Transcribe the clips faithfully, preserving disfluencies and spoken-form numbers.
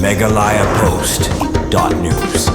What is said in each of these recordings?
Meghalaya Post dot news.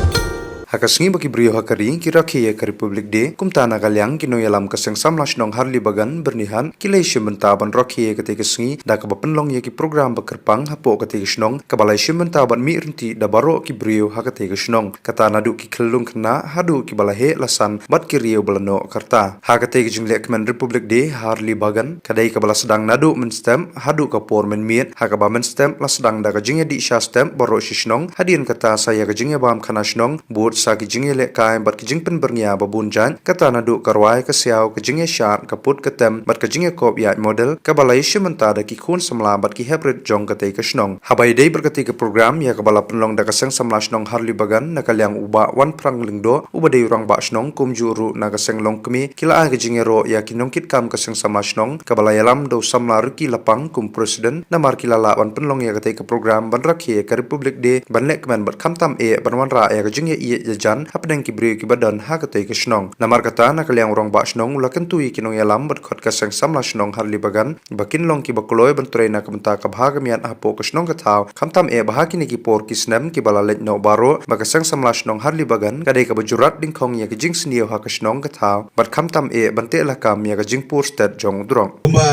Ha ka sngi ba ki briew ha ka ri ki rakhe ïa ka Republic Day, kumta na ka liang ki nongïalam ka Seng Samla Shnong Harli Bagan Byrnihat ki la ïashim bynta ban rakhe ïa katei ka sngi da kaba pynlong ïa ki program ba kyrpang hapoh katei ka shnong, kaba la ïashim bynta ban mih ryntih da baroh ki briew ha katei ka shnong. Kata naduh ki khyllung khynnah haduh kiba la heh la san bad ki riew ba la noh ka rta. Ha katei ka jingleh kmen Republic Day ha Harli Bagan ka dei kaba la sdang naduh mynstep haduh ka por mynmiet, ha kaba mynstep la sdang da ka jingïadih sha step baroh shi shnong, hadien kata sa ïa ka jingïabam khana shnong, bud sa ki jingïalehkai bad ki jingpynbyrngia ba bun jait, kata naduh ka rwai ka siaw, ka jingïashad, ka put ka tem bad ka jingïakop ïaid model, kaba la ïashim bynta da ki khun samla bad ki heprit jong katei ka shnong. Haba ïadei bad katei ka program ïa kaba la pynlong da ka Seng Samla Shnong Harli Bagan, na ka liang u Bah Wanphrang Lyngdoh uba dei u Rangbah Shnong, kumjuh ruh na ka Seng Longkmie, ki la ai ka jingïaroh ïa ki nongkitkam ka Seng Samla Shnong, kaba la ïalam da u Samla Ricky Lapang kum President, namar ki la lah ban pynlong ïa katei ka program ban rakhe ïa ka Republic Day ban leh kmen bad khamtam eh ban wanrah ïa ka jingïaieit ïajan hapdeng ki briew kiba don ha katei ka shnong. Namar kata na ka liang u Rangbah Shnong u la kyntu ïa ki nongïalam bad khot ka Seng Samla Shnong Harli Bagan ba kin long kiba kloi ban trei na ka bynta ka bha ka miat hapoh ka shnong ka thaw, khamtam eh ba ha kine ki por ki snem kiba la leit noh baroh, ba ka Seng Samla Shnong Harli Bagan ka dei kaba ju rat dyngkhong ïa ka jingsniew ha ka shnong ka thaw, bad khamtam eh ban teh lakam ïa ka jingpur stet jong u drok. Kumba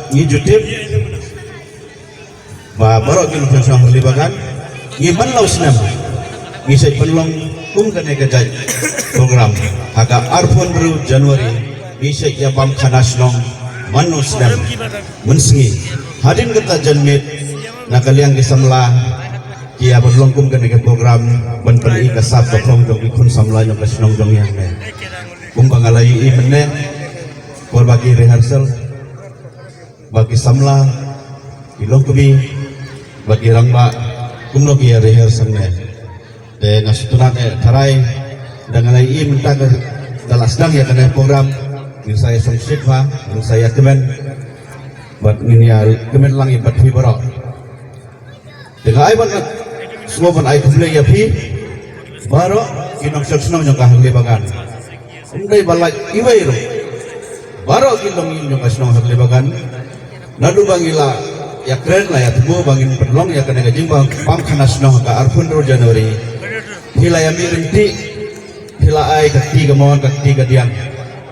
ngi ju tip ba baroh ki nongshong shnong Harli Bagan ngi man la u snem ngi shait pynlong kum kane ka jait program. Ha ka arphew hynriew January ngi shait ïabam khana shnong man la u snem mynsngi. Hadien kata janmiet na ka liang ki samla ki ïa pynlong kum kane ka program ban pyni ka sap ka phong jong ki khun samla jong ka shnong jong ngi hangne. Kumba nga la ïohi mynne por ba ki rehearsal, ba ki samla, ki longkmie, ba ki rangbah kumno ki ïa rehearse hangne. Te nga sngewtynnat eh tharai da nga la ïohi mynta ka da la sdang ïa kane program, ngin sa ïa sngewsih bha, ngin sa ïa kmen bad ngin ïa kmen lang ïa bad phi baroh. Te nga ai ban sngewbha ban ai khublei ïa phi baroh ki nongshong shnong jong ka Harli Bagan. Ym dei ba lait iwei ruh, baroh ki longïing jong ka shnong Harli Bagan. Naduh ba ngi la ïakren la ïathuh ba ngin pynlong ïa kane ka jingbam khana shnong ha ka arphew hynriew January, phi la ïa mih ryntih, phi la ai ka kti kamon ka kti kadiang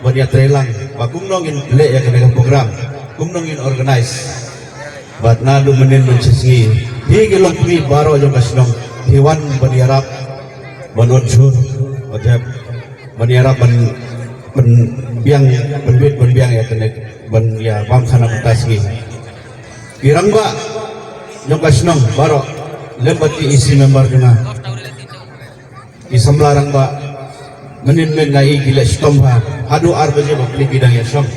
ban ïatreilang ba kumno ngin leh ïa kane ka program, kumno ngin organise. Bad naduh mynnin mynshisngi phi ki longkmie baroh jong ka shnong phi wan ban ïarap, ban ot jhur, ban ïarap, ban ïarap ban pynbiang, pynbit pynbiang ïa kane ban ïabam khana mynta sngi. Ki rangbah jong ka shnong baroh lem bad ki E C member jong nga, ki samla rangbah, mynnin mynnin nga i ki leh shitom bha haduh ar baje bapli ki dang ïashong,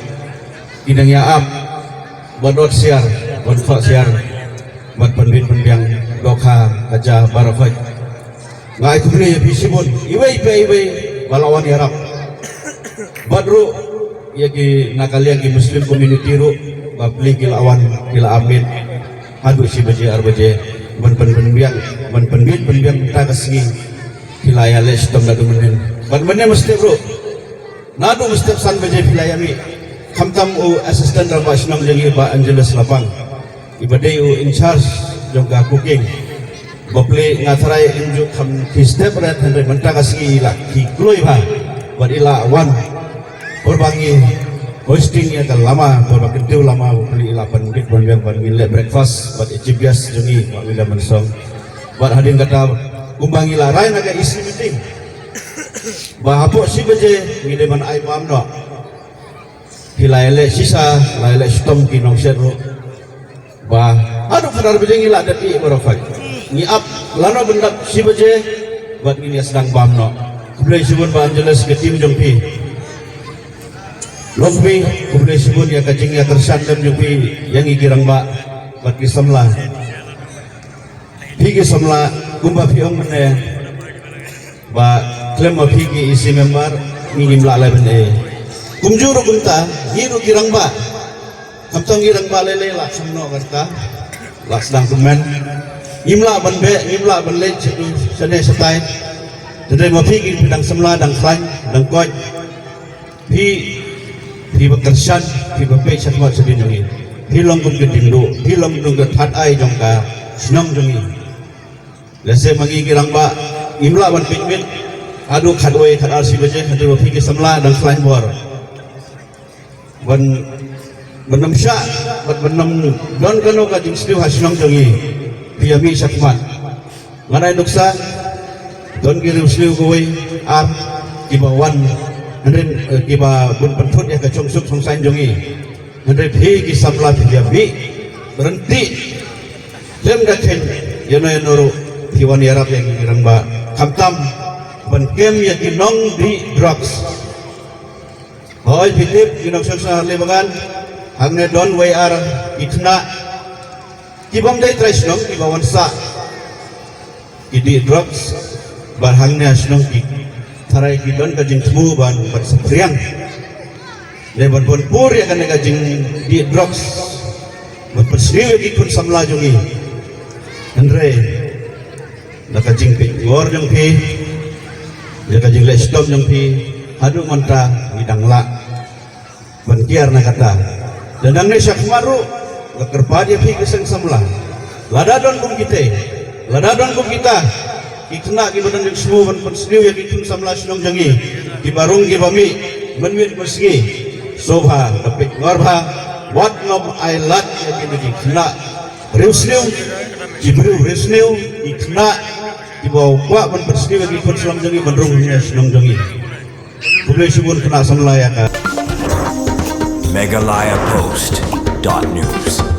ki dang ïa ap ban ot syiar, ban khoh syiar, ban pynbit pynbiang dohkha ka ja baroh khoit. Nga ai khublei ïa phi shibun iwei pa iwei ba la wan ïarap. Bad ruh ïa ki na ka liang ki Muslim community ruh bapli ki la wan, ki la ap miet haduh shi baje ar baje ban pynbiang, ban pynbit pynbiang mynta ka sngi. Ki la ïa leh shitom naduh mynnin. Bad mynne mynstep ruh naduh mynstep san baje phi la ïa mih. Khamtam u assistant rangbah shnong jong ngi Bah Angelus Lapang, iba dei u in charge jong ka cooking, bapli nga tharai ym ju kham ki step ret hynrei mynta ka sngi la ki kloi bha. Bad i la wan por ba ngi hosting ïa ka lama, por ba kyntiew lama, bapli i la pynbit pynbiang ban ngin leh breakfast bad i chief guest jong ngi Bah William Mansong. Bad hadien kata kumba ngi la rai na ka E C meeting ba hapoh shi baje ngi dei ban ai bam noh. Ki la ïa leh shisha, la ïa leh shitom ki nongshet ruh. Ba haduh khatar baje ngi la dep ïeh baroh khoit. Ngi ap lano ban dap shi baje bad ngin ïa sdang bam noh. Khublei shibun Bah Angelus, ka team jong phi. Longkmie, khublei shibun ïa ka jingïakyrshan lem jong phi ïa ngi ki rangbah bad ki samla. Phi ki samla kumba phi ong mynne ba khlem ma phi ki E C member ngi ngim lah leh ban ei. Kumjuh ruh kumta ngi ruh ki rangbah, khamtam ngi rangbah lei lei lah shim noh ka rta, lah sdang kmen. Ngim lah ban beh, ngim lah ban leit shatu shane shatai. Te dei ma phi ki phi dang samla, dang khlaiñ, dang koit. Phi, phi ba kyrshan, phi ba peit shakhmat shadien jong ngi. Phi long kum ka diengduh, phi long kum ka thad ai jong ka shnong jong ngi. Lehse ma ngi ki rangbah ngim lah ban peit miet haduh khatwei khatar shi baje, hynrei ba phi ki samla dang khlaiñ bor ban, ban ym shah bad ban ym don kano ka jingsniew ha shnong jong ngi. Phi ïa mih shakhmat. Ngan ai nuksa, don ki riewsniew kawei ar kiba wan, hynrei, eh, kiba bun pynthut ïa ka shongsuk shongsaiñ jong ngi. Hynrei phi ki samla phi ïa mih, ryntih, khlem da kheiñ ïano ïano ruh, phi wan ïarap ïa ki rangbah, khamtam ban kem ïa ki nongdih drugs. Hooid, phi tip, ki nongshong shnong ha Harli Bagan, hangne don wei ar ki khynnah ki bym dei trai shnong kiba wan sah ki dih drugs, bad hangne ha shnong ki tharai ki don ka jingthmu ban, ban saphriang ne ban bun pur ïa kane ka jingdih drugs, ban pynsniew ïa ki khun samla jong ngi. Hynrei da ka jingpeit ngor jong phi, da ka jingleh shitom jong phi, haduh mynta ngi dang lah ban kiar na kata. Te nangne shakhmat ruh nga kyrpad ïa phi ki seng samla, lada don kum kita, lada don kum kita ki khynnah kiba don jingsngew ban pynsniew ïa ki khun samla shnong jong ngi, kiba rung kiba mih mynmiet mynsngi, sngewbha da peit ngor bha, wat nym ai lad ïa kine ki khynnah riewsniew, ki briew riewsniew, ki khynnah kiba kwah ban pynsniew ïa ki khun samla jong ngi ban rung ha shnong jong ngi. Khublei shibun khynnah samla ïa ka. Meghalaya Post dot news.